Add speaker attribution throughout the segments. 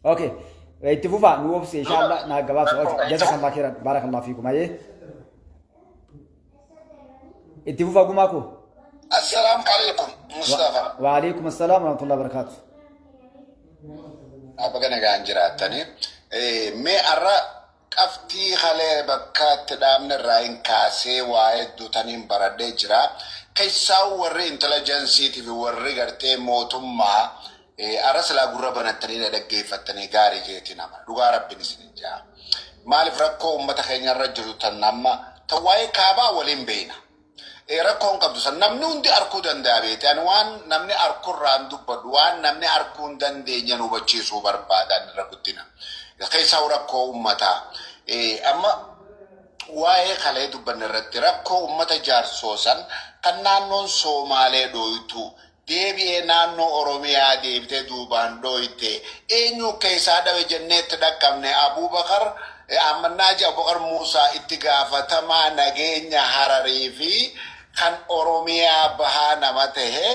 Speaker 1: Okay. Itti fufaa nu obsi inshallah naa gabaabsa. Okay. Jazakallah khairan. Barakallahu fiikum. Ayyee. Itti fufaa gumaa koo.
Speaker 2: Assalaamu alaikum Mustafa.
Speaker 1: Wa alaikum assalam wa rahmatullahi wa barakatuh.
Speaker 2: Baga nagaan jiraattanii. Mee har'a qabxii kalee bakka itti dhaabne irraa hin kaasee waa hedduu taniin baradhee jira. Keessaa warri intelligensiitii fi warri gartee mootummaa har'a silaa gurra banattanii na dhaggeeffattanii gaarii jeeti nama. Dhugaa rabbiin isin hin jaa. Maaliif rakkoo uummata keenya irra jiru tan amma tan waa'ee kaabaa waliin beeyna. Rakkoo hin qabdu san namni hundi arkuu danda'a beekte. Ani waan namni arkurraa hin dubbadhu, waan namni arkuu hin dandeenye nu hubachiisuu barbaadan irra guddina. Keessaa rakkoo uummataa. Amma waa'ee kalee dubbanne irratti rakkoo uummata jaarsoo san kan naannoon Soomaalee dhooytu deebi'ee naannoo Oromiyaa deebitee duubaan dhooyte eenyu keessaa dhabe jenneetti dhaqqabne. Abuubakar Ahmad Naaji Abubakar Muusaa itti gaafatamaa nageenya Hararii fi kan Oromiyaa bahaa nama tahe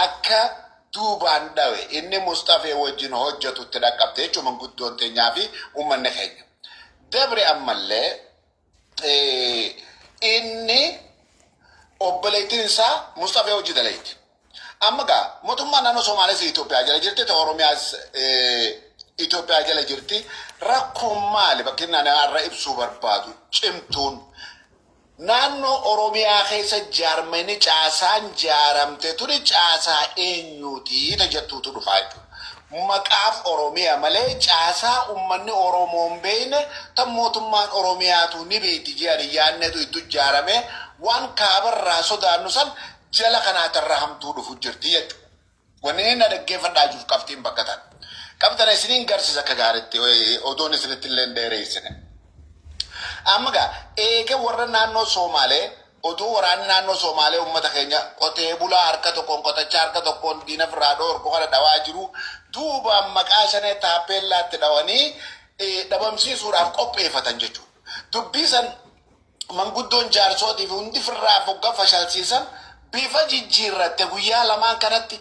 Speaker 2: akka duubaan dhawe inni Mustafee wajjin hojjetutti dhaqqabte jechuun manguddoon teenyaa fi uummanni keenya. Dabre ammallee inni obboleettiin isaa Mustafee hojii dalayti. Amma gaa mootummaan naannoo Somaaliis Itoophiyaa jala jirti, ta'e Oromiyaas Itoophiyaa jala jirti. Rakkoon maali? Bakki inni har'a ibsuu barbaadu cimtuun naannoo Oromiyaa keessa jaarmani caasaan jaaramte tuni caasaa eenyuuti tajattuutu dhufaa jechuudha. Maqaaf Oromiyaa malee caasaa uummanni Oromoo hin beekne tan mootummaan Oromiyaatu ni beekti jedhanii yaadnetu itti ijaarame waan kaabarraa sodaannu san jala kanaatarra hamtuu dhufu jirti jechuudha. Wanni inni na dhaggeeffadhaa jiru qabxiin bakka tana. Qabxana isiniin garsiisa akka gaariitti odoon isinitti illee hin dheereessine. Amma gaa eega warra naannoo Soomaalee odoo waraanni naannoo Soomaalee uummata keenya qotee bulaa harka tokkoon qotachaa harka tokkoon diina firraa dhoorku kana dhawaa jiru duubaan maqaa shanee taappeellaatti dhawanii dhabamsiisuudhaaf qopheeffatan jechuudha. Dubbii san manguddoon jaarsootii fi hundi firraa fogga fashalsiisan bifa jijjiirratte guyyaa lamaan kanatti.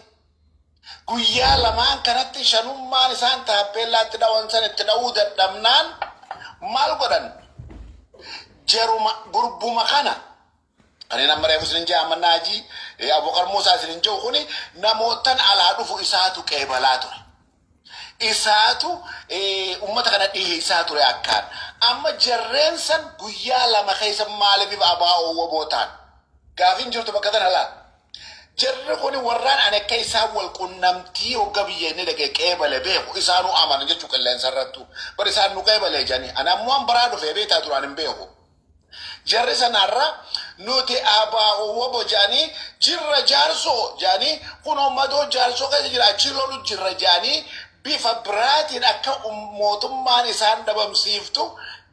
Speaker 2: Guyyaa lamaan kanatti shanummaan isaan taappeellaatti dhawan san itti dhawuu dadhabnaan maal godhan? Jaruma gurbuma kana kanneen amma reefu isin jaa amma Naajii Abubakar Muusaa isin jiru kuni namootan alaa dhufu isaatu qeebalaa ture. Isaatu uummata kana dhiheessaa ture akkaan. Amma jarreen san guyyaa 2 keessa maaliif abaa'oo woboo ta'an? Gaafiin jirtu bakka tana laal. Jarri kuni warraan ani akka isaan wal qunnamtii hogga biyya inni dhaqee qeebale beeku isaanuu amanan jechuu qilleensa irrattu. Bar isaan nu qeebale jedhanii. Ani ammoo an baraa dhufee beektaa duraan hin beeku. Jarri sanarra nuti abaa'oo wobo jedhanii jirra jaarsoo jedhanii kunoo madoo jaarsoo keessa jira achi lolu jirra jedhanii bifa biraatiin akka mootummaan isaan dhabamsiiftu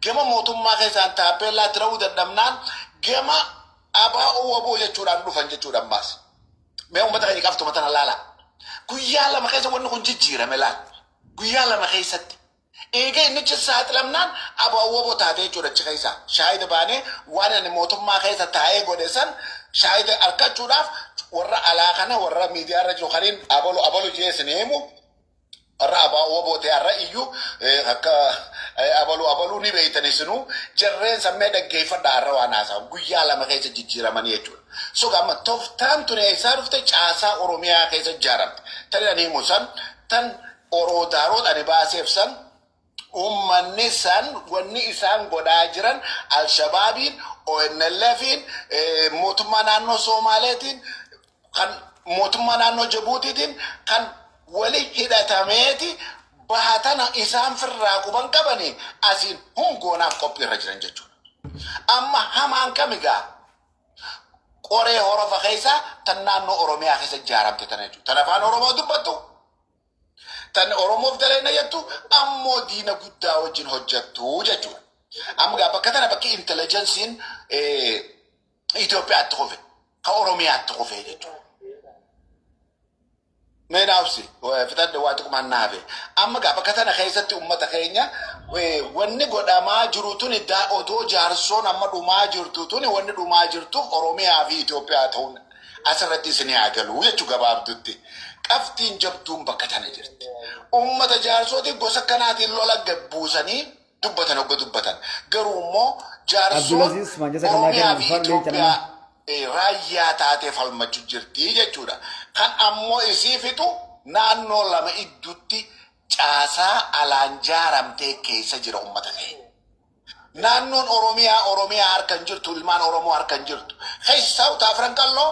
Speaker 2: gama mootummaa keessaan taappeellaatti ra'uu dadhabnaan gama abaa'oo woboo jechuudhaan dhufan jechuudha ammaas. Mee uummata keenya qaftuma tana laala. Guyyaa 2 keessa wanni kun jijjiirame laal. Guyyaa 2 keessatti. Eega innichi saaxilamnaan abaa'oo woboo taatee jechuudha achi keessa. Shaahida baanee waan ani mootummaa keessa taa'ee godhe san shaahida argachuudhaaf warra alaa kana warra miidiyaa irra jiru kaniin abalu abalu jee isin himu warra abaa'oo woboo ta'e har'a iyyuu akka abalu abaluu ni beektan isinuu jarreen sammee dhaggeeffadha har'a waan haasa'u guyyaa 2 keessa jijjiiramanii jechuudha. So amma toftaan tuni eessaa dhufte? Caasaa Oromiyaa keessa ijaaramte. Tan ani himu san tan Oroodaaroo ani baaseef san uummanni san wanni isaan godhaa jiran Alshabaabiin, ONLFiin, mootummaa naannoo Soomaaleetiin, kan mootummaa naannoo Jabuutiitiin kan wali hidhatameeti bahatana isaan firraa quban qabanii asiin hungoonaaf qophiirra jiran jechuudha. Amma hamaan kami gaa? Qoree horofa keessaa tan naannoo Oromiyaa keessa ijaaramte tana jechuudha. Tan afaan Oromoo dubbattu, tan Oromoof daleena jettu, ammoo diina guddaa wajjin hojjettu jechuudha. Amma gaa bakka tana bakki intelligensiin Itoophiyaatti kufe, ka Oromiyaatti kufe jechuudha. Mee naafsi fixadhe waa xiqmaan naafe. Amma gaa bakka tana keessatti uummata keenya wanni godhamaa jiru tuni odoo jaarsoon amma dhumaa jirtu tuni wanni dhumaa jirtuuf Oromiyaa fi Itoophiyaa ta'uun asirratti isin haa galu jechuu gabaabdutti. Qabxiin jabduun bakka tana jirti. Uummata jaarsooti gosa kanaatiin lola gabbuusanii dubbatan hogga dubbatan. Garuu immoo jaarsoon
Speaker 1: Abdulaziz Manjasa Kallaa
Speaker 2: Oromiyaa
Speaker 1: kennan
Speaker 2: fi
Speaker 1: ulfaadhu leenca
Speaker 2: Itoophiyaa
Speaker 1: nama.
Speaker 2: Raayyaa taatee falmachuu jirti jechuudha. Kan ammoo isii fixu naannoo lama idduutti caasaa alaan jaaramtee keessa jira uummata keenya. Naannoon Oromiyaa Oromiyaa harka hin jirtu, ilmaan Oromoo harka hin jirtu. Keessaa uta Afran Qalloo,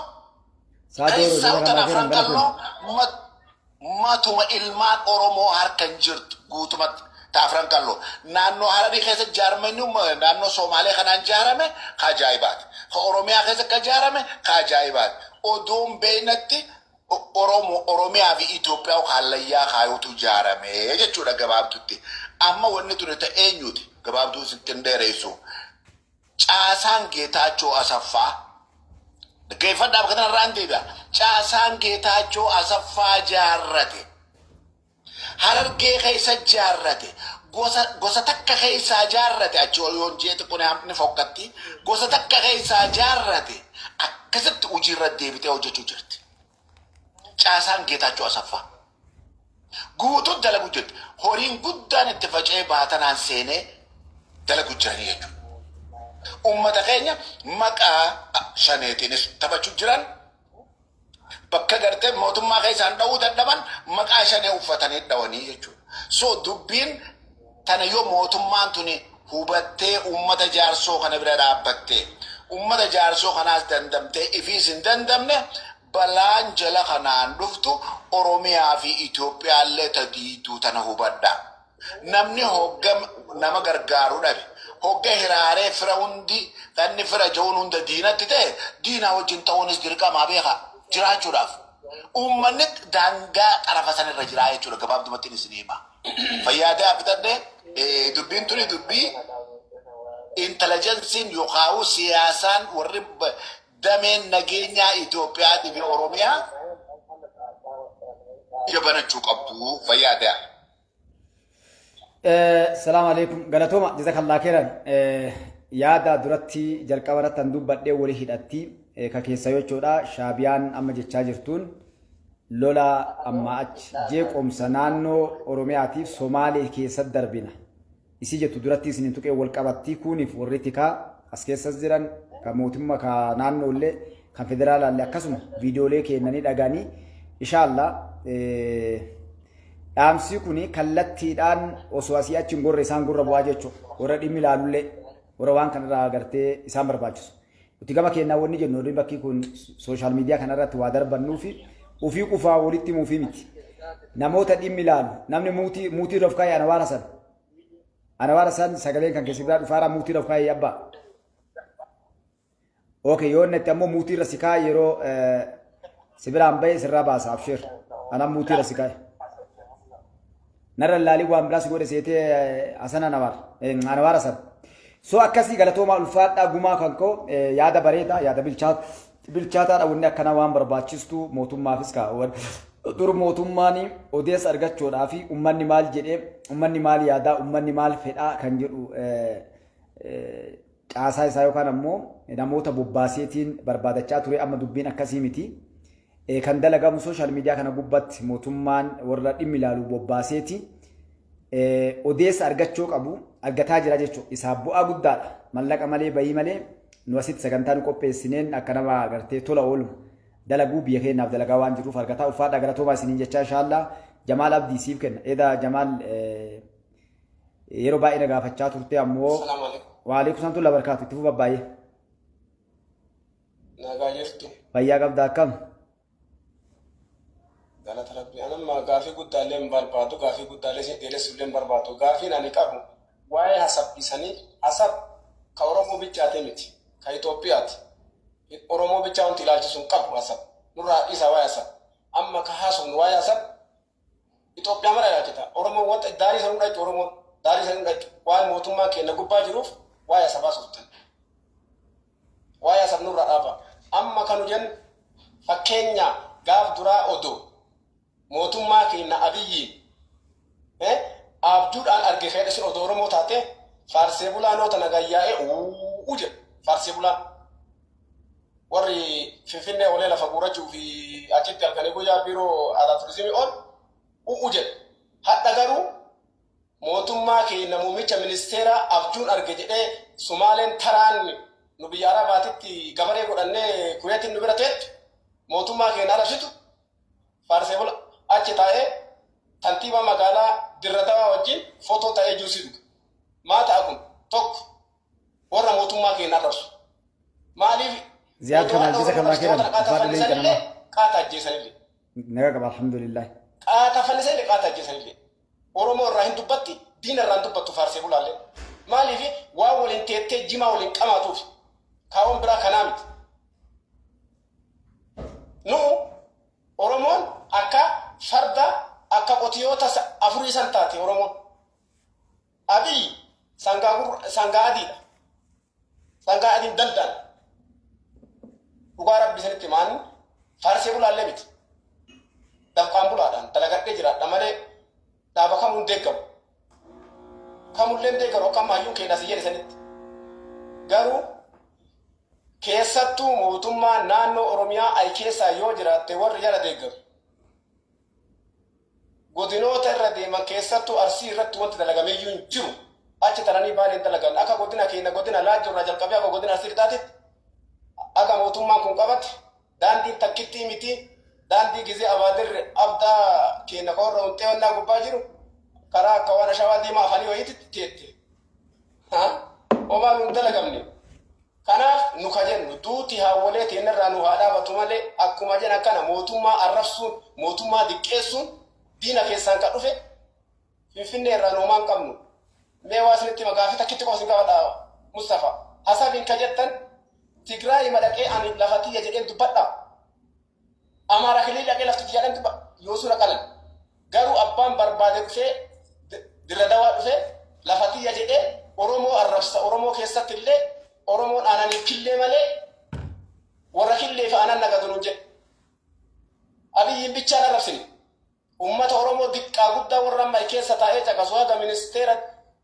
Speaker 1: Saatoo
Speaker 2: keessaa
Speaker 1: Jaza
Speaker 2: utan
Speaker 1: Kallaa
Speaker 2: Afran
Speaker 1: kennan galatooma.
Speaker 2: Qalloo matuma ilmaan Oromoo harka hin jirtu guutumatti ta Afran Qalloo. Naannoo Hararii keessa jaarmanni naannoo Somaalee kanaan jaarame ka ajaa'ibaati. Ka Oromiyaa keessa ka jaarame ka ajaa'ibaati. Odoon beeynatti Oromoo Oromiyaa fi Itoophiyaa hallayyaa kaayutu jaarame jechuudha gabaabdutti. Amma wanni tuni ta eenyuti gabaabduu isitti hin dheeressu. Caasaan Geetaachoo Asaffaa dhaggeeffadhaa, bakka kanarraa hin deebi'a. Caasaan Geetaachoo Asaffaa jaarrate. Harargee keessa jaarrate. Gosa gosa takka keessaa jaarrate, achi ol yoon jeete kun ni fokkatti. Gosa takka keessaa jaarrate akkasitti hojiirra deebitee hojjechuu jirti. Caasaan Geetaachoo Asaffaa. Guutuun dalagu jirti. Horiin guddaan itti faca'ee baatanaan seenee dalagu jiranii jechuudha. Uummata keenya maqaa shaneetiinis taphachuu jiran, bakka gartee mootummaa keessaan dha'uu dadhaban maqaa shanee uffatanii dhawanii jechuudha. So dubbiin tana yoo mootummaan tuni hubattee, uummata jaarsoo kana bira dhaabbattee, uummata jaarsoo kanaas dandamtee ifiis hin dandamne, balaan jala kanaan dhuftu Oromiyaa fi Itoophiyaallee ta diiduu tana hubadha. Namni hogga nama gargaaru dhabe, hogga hiraaree fira hundi kanni fira ja'uun hunda diinatti ta'e, diinaa wajjin ta'uunis dirqamaa beekaa jiraachuudhaaf. Uummanni daangaa xarafa sanirra jiraa jechuudha gabaabdumatti isin hima. Fayyaadaa bitadhee dubbiin tuni dubbii intelligenceiin yookaan siyaasaan warri dameen nageenyaa Itoophiyaatii fi Oromiyaa ija banachuu qabdu, fayyaadaa.
Speaker 1: Salaamu alaikum. Galatooma, jazakallah khairan. Yaada duratti jalqaba irratti kan dubbadhee walii hidhatti ka keessa jechuudha. Shaabiyaan amma jechaa jirtuun lola amma achi jeequmsa naannoo Oromiyaatiif Somaalee keessatti darbina. Isii jettu duratti isin tuqee wal qabatti. Kuniif warri tikaa as keessas jiran, ka mootummaa, ka naannoollee, kan federaalaallee akkasuma viidiyoolee kennanii dhaganii, inshallah dhaamsi kun kallattiidhaan osoo asii achi hin gorre isaan gurra bu'aa jechuudha. Warra dhimmi ilaalullee, warra waan kanarraa agartee isaan barbaachisu. Nuti gama keenyaa wanni jennu, warri bakki kun social media kanarratti waa darbannuu fi ofii qufaa walitti himuufii miti. Namoota dhimmi ilaalu, namni muutii muutii irra of kaa'e, Anawaar Hasan. Anawaar Hasan, sagaleen kan keessa biraa dhufaaraa, muutii irra of kaa'e abbaa. Okay, yoo inni ammoo muutii irra si kaa'e, yeroo si biraan bahe sirraa baasa, abshir. Anaan muutii irra si kaa'e. Narra laalii waan biraa si godhe seetee Hasan Anawaar. Anawaar Hasan. So akkasii, galatoomaa, ulfaadhaa, gumaa kan koo yaada bareedaa, yaada bilchaataadha. Wanni akkanaa waan barbaachistu mootummaafis kaa. Dur mootummaan odeessa argachuudhaa fi uummanni maal jedhee, uummanni maal yaadaa, uummanni maal fedhaa kan jedhu caasaa isaa yookaan ammoo namoota bobbaaseetiin barbaadachaa ture. Amma dubbiin akkasii miti. Kan dalagamu social media kana gubbatti mootummaan warra dhimmi ilaalu bobbaaseeti odeessa argachuu qabu argataa jira jechuudha. Isaaf bu'aa guddaadha. Mallaqa malee, bayii malee, nu asitti sagantaa nu qopheessineen akka nama agartee tola oolma dalaguu biyya keenyaaf dalagaa waan jiruuf argataa. Ulfaadhaa, galatoomaa isiniin jechaa, inshaallaa Jamaal Abdii siif kenna. Edaa Jamaal yeroo baay'ee na gaafachaa turte ammoo.
Speaker 3: Salaamu alaikum.
Speaker 1: Waalaikum salam barakaatu, itti fufa baay'ee.
Speaker 3: Nagaa jirtu.
Speaker 1: Fayyaa qabda, akkam?
Speaker 3: Galata Rabbi. Anamma gaafii guddaallee hin barbaadu. Gaafii guddaallee isin dheeressuullee hin barbaadu. Gaafiin ani qabu waa'ee Hasab isanii. Hasab ka Oromoo bichaate miti. Ka Itoophiyaati. Oromoo bichaa wanti ilaalchisu hin qabu Hasab. Nurraa dhiisa waa'ee Hasab. Amma ka haasofnu waa'ee Hasab Itoophiyaa mara ilaalchita. Oromoo wanta daarii sanuu dhachu, Oromoon daarii sanuu dhachu waan mootummaa keenya gubbaa jiruuf waa'ee Hasabaa softan. Waa'ee Hasab nurraa dhaaba. Amma kanu jennu, fakkeenya gaaf duraa odoo mootummaa keenya Abiyyiin abjuudhaan arge fedhe sun odoo Oromoo taate, faarsee bulaa noota nagayyaa'ee uuu jedhu faarsee bulaan. Warri Finfinnee olee lafa guurrachuu fi achitti halkanii guyyaa biiroo aadaa turizimii ol u'u jedhe. Hadha garuu mootummaa keenya muummicha ministeeraa abjuun arge jedhee Sumaaleen taraan nu biyya Arabaatitti gabaree godhannee Kuweetiin nu bira teettu mootummaa keenya arabsitu faarsee bula achi taa'ee kantiibaa magaalaa Dirra Dawaa wajjin footoo ta'ee juusii dhuga. Maa ta'a kun? Tokko warra mootummaa keenya arrabsu. Maaliif?
Speaker 1: Ziyaad
Speaker 3: Otoo
Speaker 1: Kamaal
Speaker 3: hadha
Speaker 1: jisa
Speaker 3: Oromoo
Speaker 1: kamaa
Speaker 3: arrabsitu
Speaker 1: keeran
Speaker 3: warra qaata
Speaker 1: ulfaadhu leenca
Speaker 3: fannisanillee
Speaker 1: namaa.
Speaker 3: qaata ajjeesanillee.
Speaker 1: Naga qaba alhamdulillah.
Speaker 3: Qaata fannisanillee qaata ajjeesanillee. Oromoo irraa hin dubbatti, diina irraa hin dubbattu faarsee bulaallee. Maaliif? Waan waliin teettee jimaa waliin qamaatuuf. Kaawwan biraa kanaa miti. Nu Oromoon akka farda akka qotiyoota afurii san taate Oromoon. Abiy sangaa sangaa adiidha. Sangaa adiin daldala. Dhugaa Rabbi isinitti himaan faarsee bulaallee miti. Dafqaan bulaadhaan dalagadhee jiraadha malee dhaaba kamuu hin deeggaru. Kamullee hin deeggaru akka amma hayyuun keenya asii jedhe sanitti. Garuu keessattuu mootummaa naannoo Oromiyaa ay keessaa yoo jiraatte warri jala deeggaru. Godinoota irra deeman keessattuu Arsii irratti wanti dalagameeyyuu hin jiru. Achi taranii Baaleen dalagan. Akka godina keenya godina Laajjoo irraa jalqabee akka godina Arsii Lixaatitti aga mootummaan kun qabate daandiin takkittii miti, daandii gizee Abaadirri Abdaa keenya ka warra hunxee wannaa gubbaa jiru karaa akka waan ashawaa diimaa afanii wayiititti teette. Homaa nu hin dalagamne. Kanaaf nu ka jennu duuti haawwolee teennarraa nu haa dhaabatu malee akkuma jedhan kana mootummaa arrabsuun, mootummaa diqqeessuun diina keessaan ka dhufe Finfinnee irraa nu homaa hin qabnu. Mee waa isinitti hima, gaafii takkitti qofa isin gaafadha Mustafa. Hasabiin ka jettan Tigraayima dhaqee ani lafa tiyya jedheen dubbadha. Amaara kililii dhaqee lafti tiyya jedheen dubbadha. Yoo suna qalan. Garuu abbaan barbaade dhufee Dirra Dawaa dhufee lafa tiyya jedhee Oromoo arrabsa. Oromoo keessatti illee Oromoon aananiif killee malee warra killee fi aanan nagadu nuun jedhe. Abiyyiin bichaan arrabsine. Ummata Oromoo diqqaa guddaa warra amma keessa taa'ee caqasu haga ministeera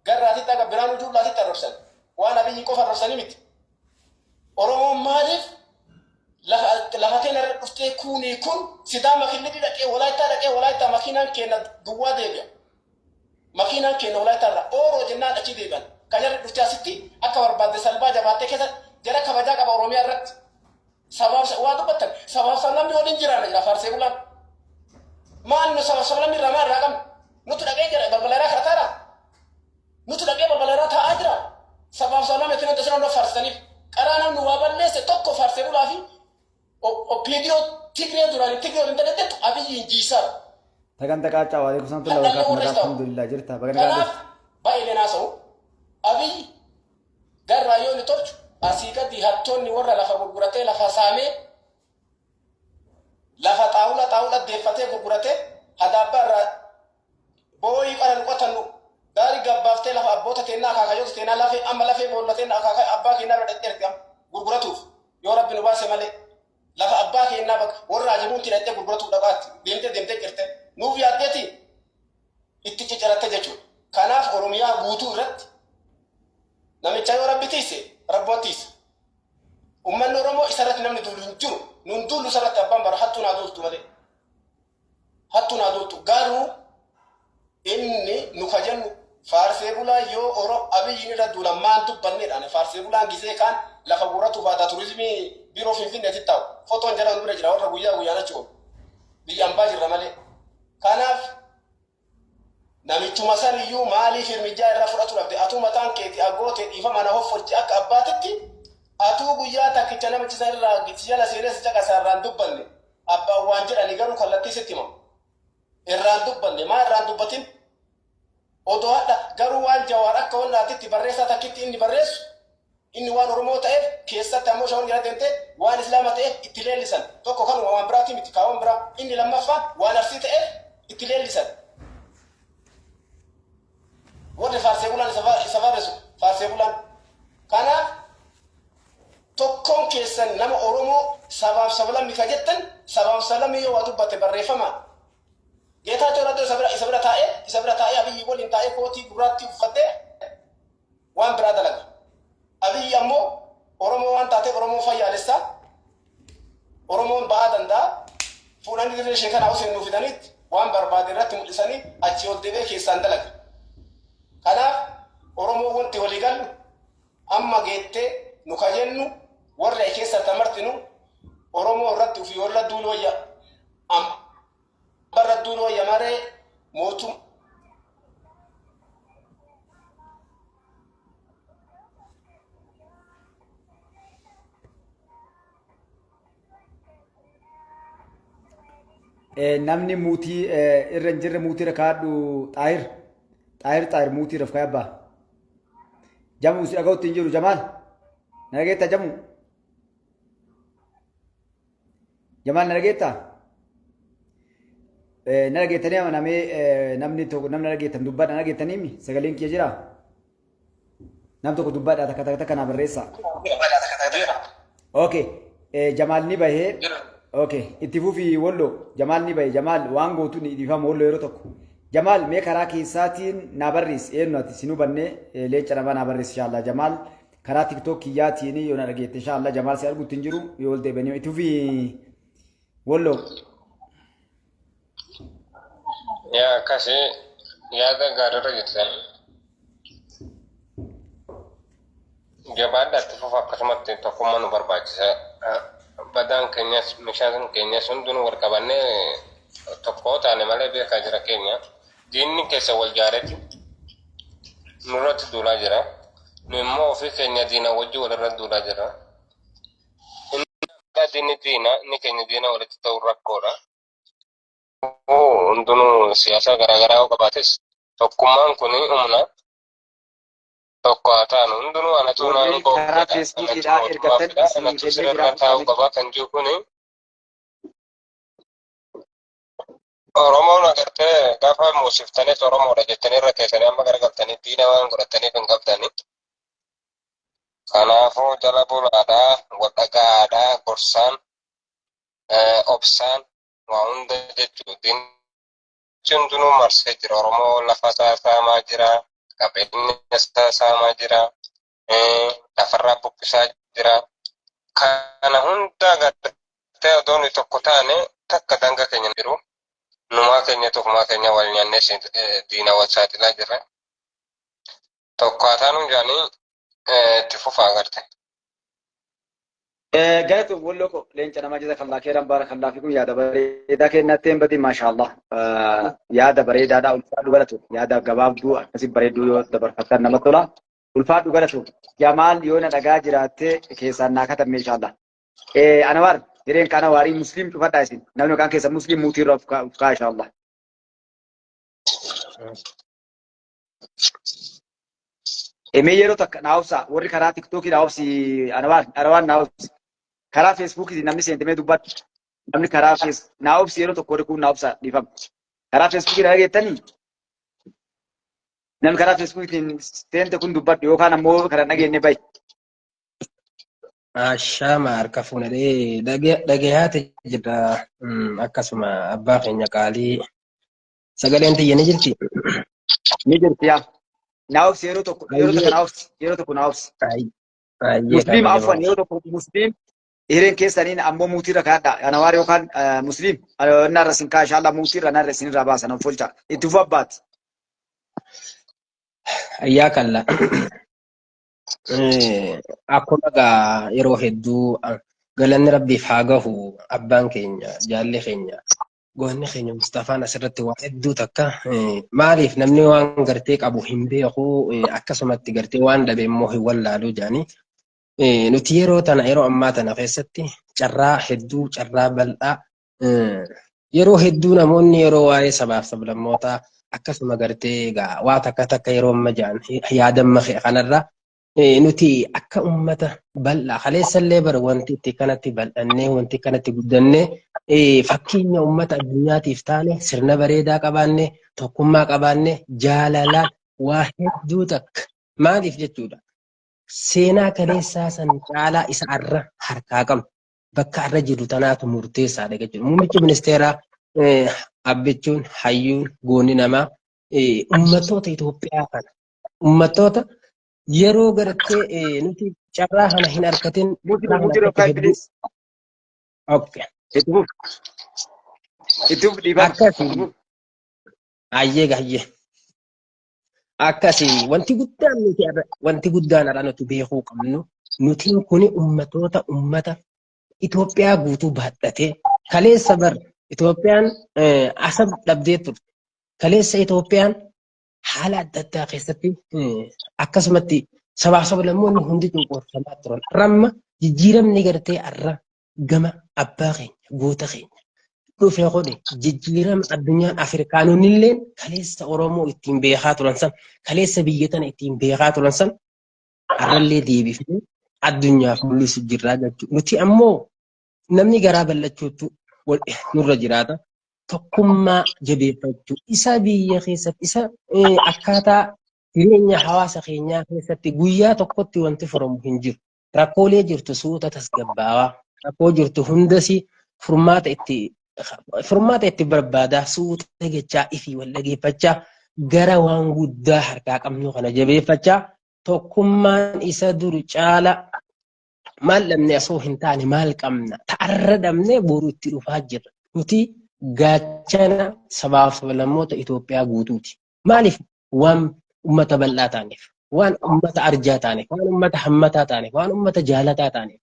Speaker 3: Garraatitti haga Biraanuu Juulaatitti arrabsan. Waan Abiyyi qofa arrabsanii miti. Oromoon maaliif lafa teena irra dhuftee kuunii kun Sidaama killilii dhaqee Walaayittaa dhaqee Walaayittaa makiinaan keenya duwwaa deebi'a. Makiinaan keenya Walaayittaa irraa Ooroo jennaan achii deebi'an. Kan jarri dhuftee asitti akka barbaadde salbaa jabaattee keessa jara kabajaa qaba Oromiyaa irratti. Sabaaf waa dubbattan, sabaaf sablammii waliin jiraanna jira faarsee bulaan. Maal nu sabaaf sablammii irraa maal irraa qabna? Nutu dhaqee jira balbala irraa kadhataara. Nutu dhaqee balbala irraa taa'aa jira. Sabaaf sablammii itti namni isin faarsitaniif. Qaraa namni waa balleesse tokko faarsee bulaa fi OPDO Tigree duraanii Tigree waliin dandeettu Abiyyiin jiisaa.
Speaker 1: Sagantaa qaacaa waalaikum salam
Speaker 3: Hadhallee
Speaker 1: barakaatu
Speaker 3: warra
Speaker 1: nagaa
Speaker 3: isa ta'u.
Speaker 1: alhamdulillah jirta baga nagaa
Speaker 3: Kanaaf
Speaker 1: dhufte.
Speaker 3: baay'ee naasa'u Abiyyi Garraa yoo inni tolchu asii gadi hattoonni warra lafa gurguratee lafa saamee lafa xaawula xaawula deeffatee gurguratee hadaabbaa irraa booyii qara nu qotannu gaarii gabbaaftee lafa abboota teennaa akaakayyoota teennaa lafee amma lafee boolla teennaa akaaka abbaa keennaa bira dhaqxeerti amma gurguratuuf yoo Rabbi nu baase malee lafa abbaa keennaa bakka warra ajibuunti dhaqxee gurguratuuf dhaqaatti deemtee deemtee cirte nuuf yaaddeeti itti ciciratte jechuudha. Kanaaf Oromiyaa guutuu irratti namicha yoo Rabbi tiise Rabbuma tiisa. Ummanni Oromoo isarratti namni duulu hin jiru. Nun duullu isarratti abbaan bara hattuu naa duultu malee. Hattuu naa duultu. Garuu inni nu ka jennu faarsee bulaa yoo Oro Abiyyiin irra duulan maan dubbanneedhaan faarsee bulaan gizee kaan lafa guurratuuf aadaa turizimii biiroo Finfinneetti taa'u. Fotoon jara nu bira jira warra guyyaa guyyaan achi oolu. Biyya ambaa jirra malee. Kanaaf namichuma san iyyuu maaliif hirmijjaa irra fudhatu dhabde? Atuu mataan keeti agootee dhiifama na hoffolchi akka abbaatitti atuu guyyaa takkicha namichi san irraa si jala seenee si caqasa irraan dubbanne. Abbaan waan jedhani garuu kallattii sitti hima. Irraan dubbanne maa irraan dubbatin? Odoo hadha garuu waan Jawaar akka wannaatitti barreessaa takkitti inni barreessu inni waan Oromoo ta'eef keessatti ammoo shawwan jala deemtee waan Islaama ta'eef itti leellisan. Tokko kanuma waan biraatii miti kaawwan biraa. Inni lammaffaan waan Arsii ta'eef itti leellisan. Warri faarsee bulaan isa faarresu faarsee bulaan. Kanaaf tokkoon keessan nama Oromoo sabaaf sablammi ka jettan sabaaf sablammi yoo waa dubbate barreeffamaan Geetaachoo Raddoo isa bira taa'ee Abiyyi waliin taa'ee kootii gurraattii uffatee waan biraa dalaga. Abiyyi ammoo Oromoo waan taateef Oromoo fayyaalessaa. Oromoon ba'aa danda'a. Fuudhanii dirree ishee kana Hussein nuu fidanitti waan barbaade irratti mul'isanii achii ol deebi'ee keessaan dalaga. Kanaaf Oromoo wanti walii gallu amma geettee nu ka jennu warra keessa tamartinu Oromoo irratti ofii warra duulu wayya amma irra duulu wayya maree mootum
Speaker 1: Namni muutii irra hin jirre muutii irra kaa'adhu Xaahir. Xaahir Xaahir muutii irra of kaa'e abbaa. Jamuu si dhaga'utti hin jiru Jamaal. Na dhageetta Jamuu? Jamaal na dhageettaa? Na dhageettanii amanamee namni tokko namni na dhageettan dubbadha na dhageettanii sagaleen kiyya jiraa? Nam tokko dubbadha takka takka takka naa barreessaa. Okay. Jamaal ni bahee. Okay. Itti fufi Wollo. Jamaal ni bahe. Jamaal waan gootu ni dhiifama Wollo yeroo tokko. Jamaal mee karaa keessaatiin naa barreessi. Eenyu ati sin hubanne leenca namaa naa barreessi inshallah. Jamaal karaa TikTok kiyyaatiin yoo na dhageette inshallah Jamaal si arguutti hin jiru yoo ol deebi'anii itti fufi Wollo.
Speaker 4: Yaa akkasii yaada gaariirra jirtan. Jabaadhaa itti fufa akkasumatti tokkummaa nu barbaachisa. Badaan keenyas meeshaan keenyas hundinuu wal qabannee tokko taane malee beekaa jira keenya. Diinni keessa wal jaareeti nurratti duulaa jira. Nu immoo ofii keenya diina wajjin walirra duulaa jira. Inni diinni diina inni keenya diina walitti ta'uun rakkoodha. Hundinuu siyaasa garaagaraa yoo qabaates tokkummaan kun humna tokko haa taanu hundinuu anatu
Speaker 1: Warreen
Speaker 4: naannoo
Speaker 1: karaa
Speaker 4: fedha anatu
Speaker 1: Feesbuukiidhaa
Speaker 4: mootummaa
Speaker 1: ergattan
Speaker 4: fedha
Speaker 1: isinii
Speaker 4: anatu
Speaker 1: kennee jira
Speaker 4: sirra taa'uu
Speaker 1: Muhammad.
Speaker 4: qaba kan jiru kuni Oromoon agartee gaafa moosiftanis Oromoodha jettanii irra teessanii amma garagaltanii diina waan godhataniif hin qabdani. Kanaafuu jala bulaadhaa, wal dhaga'aadhaa, gorsaan, obsaan waa hunda jechuudha. Diinichi hundinuu marsee jira. Oromoo lafa isaa saamaa jira, qabeenya isaa saamaa jira, lafarraa buqqisaa jira. Kana hunda agartee odoo nuyi tokko taane takka daangaa keenya jiru. Numaa keenya tokkumaa keenya wal nyaannee diina wal saaxilaa jirra. Tokko haa taanu jaanii itti fufaa agarte.
Speaker 1: Galatoom Walloo koo leenca namaa jazakallah keeran baarakallah fikum yaada bareedaa kennattee hin badin maashaallah yaada bareedaadha ulfaadhu galatoom yaada gabaabduu akkasi bareedduu yoo dabarfattan nama tola ulfaadhu galatoom Jamaal yoo na dhagaa jiraatte keessaan naa katamme inshaallah. Anwaar hireen ka Anwaarii musliim cufadhaa isin namni maqaan keessa musliim muutii irra of kaa inshaallah. Mee yeroo takka naa obsaa warri karaa tiktookii naa obsi Anwaar Anwaar naa obsi karaa feesbuukii namni seente mee dubbadhu namni karaa fees naa obsi yeroo tokko warri kun naa obsaa dhiifama karaa feesbuukii na dhageettanii namni karaa feesbuukiitiin seente kun dubbadhu yookaan ammoo kana dhageenye bahi.
Speaker 5: Ashaama harka fuunadhee dhagayaate jira. Akkasuma abbaa keenya qaalii sagaleen tiyya ni jirti.
Speaker 1: Ni jirti yaa. Naa obsi yeroo tokko yeroo tokko naa obsi yeroo tokko naa obsi.
Speaker 5: Ayyee
Speaker 1: Musliim
Speaker 5: kabajamoo.
Speaker 1: afwan yeroo tokko musliim hireen keessaniin ammoo muutiirra kaadha. Anawaar yookaan musliim narra sin kaa inshallah muutiirra narra isinirraa baasan of folcha. Itti fufa abbaati.
Speaker 5: Ayyaa kalla. Akkuma egaa yeroo hedduu galanni rabbiif haa gahu abbaan keenya jaalli keenya goonni keenya Mustafaan asirratti waa hedduu takka maaliif namni waan gartee qabu hin beeku akkasumatti gartee waan dhabe immoo hin wallaalu jedhanii nuti yeroo tana yeroo ammaa tana keessatti carraa hedduu carraa bal'aa yeroo hedduu namoonni yeroo waa'ee sabaaf sablammootaa akkasuma gartee egaa waa takka takka yeroo amma jedhan yaadamma kanarra nuti akka ummata bal'aa kaleessallee bara wanti itti kanatti bal'annee wanti kanatti guddannee fakkeenya ummata addunyaatiif taane sirna bareedaa qabaanne tokkummaa qabaanne jaalalaan waa hedduu takka maaliif jechuudha seenaa kaleessaa san caalaa isa arra harkaa qabna. Bakka arra jiru tanaatu murteessaadha jechuudha. Muummichi ministeeraa Abbichuun hayyuun goonni namaa uummattoota Itoophiyaa kana uummattoota yeroo gartee nuti carraa kana hin argatin
Speaker 1: Muti
Speaker 5: carraa kana
Speaker 1: muti
Speaker 5: argachuu
Speaker 1: rokaa
Speaker 5: hedduu
Speaker 1: please.
Speaker 5: Okay.
Speaker 1: Itti fufi. Itti fufi dhiifama.
Speaker 5: Akkasi.
Speaker 1: Itti fufi.
Speaker 5: Hayyee hayyee. Akkasi wanti guddaan nuti wanti guddaan har'a nuti beekuu qabnu nutiin kuni ummatoota ummata Itoophiyaa guutuu baadhatee kaleessa bar Itoophiyaan Asab dhabdee turte. Kaleessa Itoophiyaan haala adda addaa keessatti akkasumatti sabaaf sablammoonni hundi cunqurfamaa turan. Har'a amma jijjiiramni gartee har'a gama abbaa keenya goota keenya dhufe kuni jijjiirama addunyaan Afrikaanonni illee kaleessa Oromoo ittiin beekaa turan san kaleessa biyya tana ittiin beekaa turan san har'allee deebifnee addunyaaf mul'isu jirraa jechuudha. Nuti ammoo namni garaa bal'achuutu nurra jiraata. Tokkummaa jabeeffachuu isa biyya keessatti isa akkaataa jireenya hawaasa keenyaa keessatti guyyaa tokkotti wanti furamu hin jiru. Rakkoolee jirtu suuta tasgabbaawaa rakkoo jirtu hundas furmaata itti barbaadaa suuta jechaa ifii wal dhageeffachaa gara waan guddaa harkaa qabnu kana jabeeffachaa tokkummaan isa dur caala maal dhabne osoo hin taane maal qabna ta'arra dhabne boru itti dhufaa jirra. Nuti gaachana sabaaf sablammoota Itoophiyaa guutuuti. Maaliif? Waan ummata bal'aa taaneef, waan ummata arjaa taaneef, waan ummata hammataa taaneef, waan ummata jaalataa taaneef.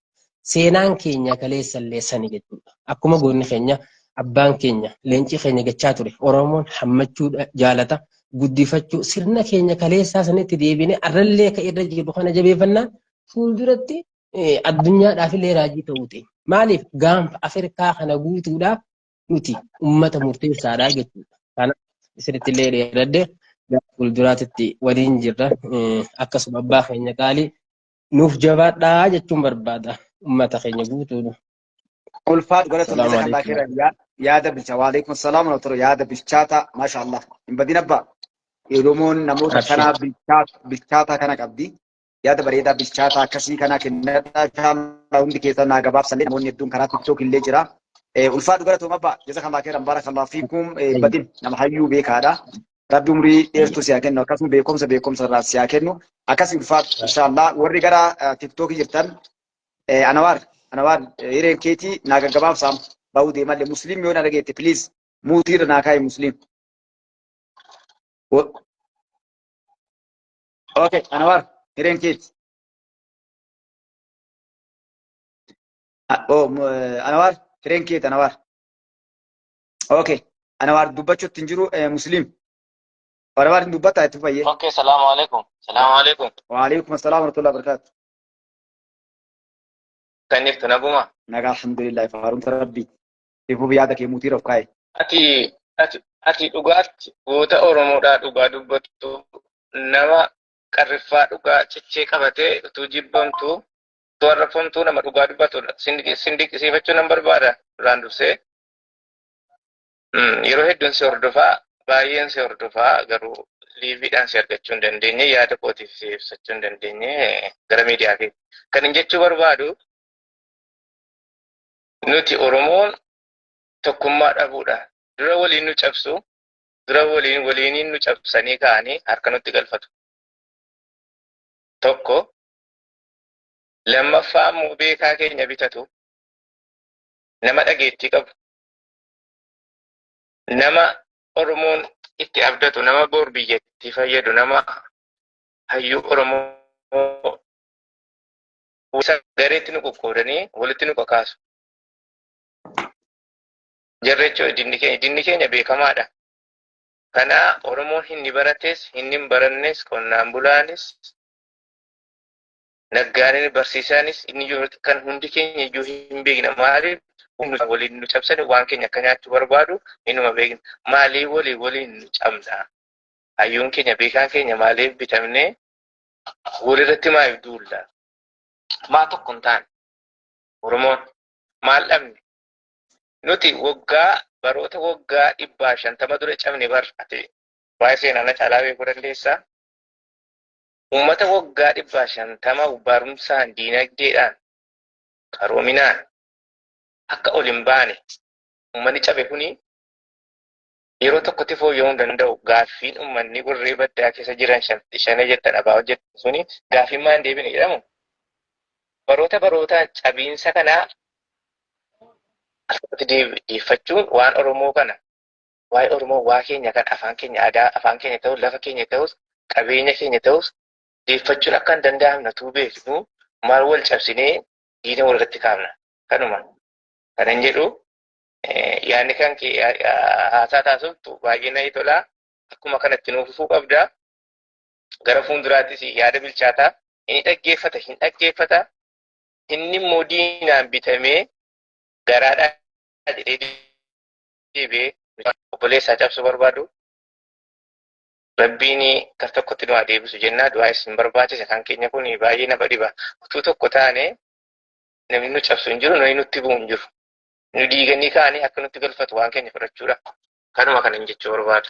Speaker 5: Seenaan keenya kaleessa illee sani jechuudha. Akkuma goonni keenya abbaan keenya leenci keenya gachaa ture Oromoon hammachuu jaalata guddifachuu sirna keenya kaleessaa sanitti deebine arrallee ka irra jiru kana jabeeffannaan fuulduratti addunyaadhaaf illee raajii ta'uu ta'e. Maaliif? Gaanfa Afrikaa kana guutuudhaaf nuti ummata murteessaadha jechuudha. Kana isinitti illee dheeradde gara fuulduraatitti waliin jirra. Akkasuma abbaa keenya qaalii nuuf jabaadhaa jechuun barbaada ummata keenya guutuun.
Speaker 1: Ulfaatu galatoon.
Speaker 5: Salaamu
Speaker 1: jazakallah
Speaker 5: alaikum.
Speaker 1: Khairan yaada bilcha. Waalaikum salaam wa rahmatullahi. Yaada bilchaata, masha Allah. Hin badin abbaa. Oromoon namoota
Speaker 5: Abshir.
Speaker 1: kanaa bilchaataa kana qabdi. Yaada bareedaa bilchaataa akkasii kana kennadhaa. Inshallah hundi keessan naa gabaabsallee namoonni hedduun karaa TikTok illee jira. Ulfaatu galatoon abbaa. Jazakallah khairan, barakallahu fiikum. Hin badin, nama hayyuu beekaadha. Rabbi umrii dheertuu si haa kennu, akkasuma beekumsa irraa si haa kennu. Akkasii ulfaatu inshallah warri gara TikTok jirtan Anawaar, Anawaar, hireen keetii naa gaggabaabsaam bahuu deemallee. Muslim yoo na dhageette, please mute irra naa kaa'i Muslim. Okay, Anawaar, hireen keeti. Oh, Anawaar, hireen keeti Anawaar. Okay, Anawaar dubbachuutti hin jiru. Muslim. Anawaar hin dubbataa itti fayyee.
Speaker 4: Okay, salaamu alaikum. Salaamu alaikum.
Speaker 1: Waalaikum assalaam warahmatullahi wabarakatuh.
Speaker 4: Kan jirtu naguma.
Speaker 1: Nagaa, alhamdulillah, faarumsa rabbi. Ifuuf yaada kee mute irra of kaa'e.
Speaker 4: Ati dhugaatti goota Oromoodhaa dhugaa dubbattu, nama qarriffaa dhugaa cichee qabatee utuu jibbamtu utuu arrabfamtuu nama dhugaa dubbatudha. Sin dinqisiifachuu nan barbaada duraan dursee. Yeroo hedduun si hordofaa, baay'een si hordofaa, garuu liiviidhaan si argachuu hin dandeenye, yaada kootiif si ibsachuu hin dandeenye gara miidiyaa kee. Kan hin jechuu barbaadu, nuti Oromoon tokkummaa dhabuudha. Dura waliin nu cabsu, dura waliin waliiniin nu cabsanii ka'anii harka nutti galfatu. Tokko lammaffaa immoo beekaa keenya bitatu, nama dhageettii qabu, nama Oromoon itti abdatu, nama bor biyyattii fayyadu, nama hayyuu Oromoo isa gareetti nu qoqqoodanii walitti nu kakaasu. Jarri jechuudha diinni keenya beekamaadha. Kana Oromoon inni barates, inni hin barannes, qonnaan bulaanis, naggaadeen, barsiisaanis, inni kan hundi keenya iyyuu hin beekna. Maaliif waliin nu cabsani? Waan keenya akka nyaachuu barbaadu inuma beekna. Maaliif walii waliin nu cabna? Hayyuun keenya, beekaan keenya maaliif bitamnee walirratti maaliif duulla? Maa tokko hin taane? Oromoon maal dhabne? Nuti waggaa baroota waggaa 150 dura cabne bar. Ati waa'ee seenaa na caalaa beekuu dandeessaa? Uummata waggaa 150 barumsaan, diinagdeedhaan, qaroominaan akka ol hin baane uummanni cabe kuni yeroo tokkotti fooyya'uu hin danda'u. Gaaffiin uummanni warree baddaa keessa jiran shanee jettan abaa hojjetan suni gaaffiin maan deebine jedhamu. Baroota barootaan cabiinsa kanaa
Speaker 6: Asirratti deeffachuun waan Oromoo kana, waa'ee Oromoo, waa keenya kan afaan keenya, aadaa afaan keenya ta'us, lafa keenya ta'us, qabeenya keenya ta'us deeffachuun akka hin danda'amne utuu beeknu maal wal cabsinee diina walirratti kaafna? Kanuma kanan jedhu. Yaadni kan kee haasaa taasiftu baay'ee natti tola. Akkuma kanatti nuuf fufuu qabda. Gara fuulduraattis yaada bilchaataa inni dhaggeeffata hin dhaggeeffata. Inni immoo diinaan bitamee garaadhaa jedhee deebi'ee obboleessaa cabsuu barbaadu. Rabbiin gar tokkotti nu haa deebisu jennaa, du'aa isin barbaachisa. Kan keenya kun baay'ee nama dhiba. Utuu tokko taane namni nu cabsu hin jiru, namni nutti bu'u hin jiru. Nu diiganii kaanii akka nutti galfatu waan keenya fudhachuudha. Kanuma kanan jechuu barbaadu.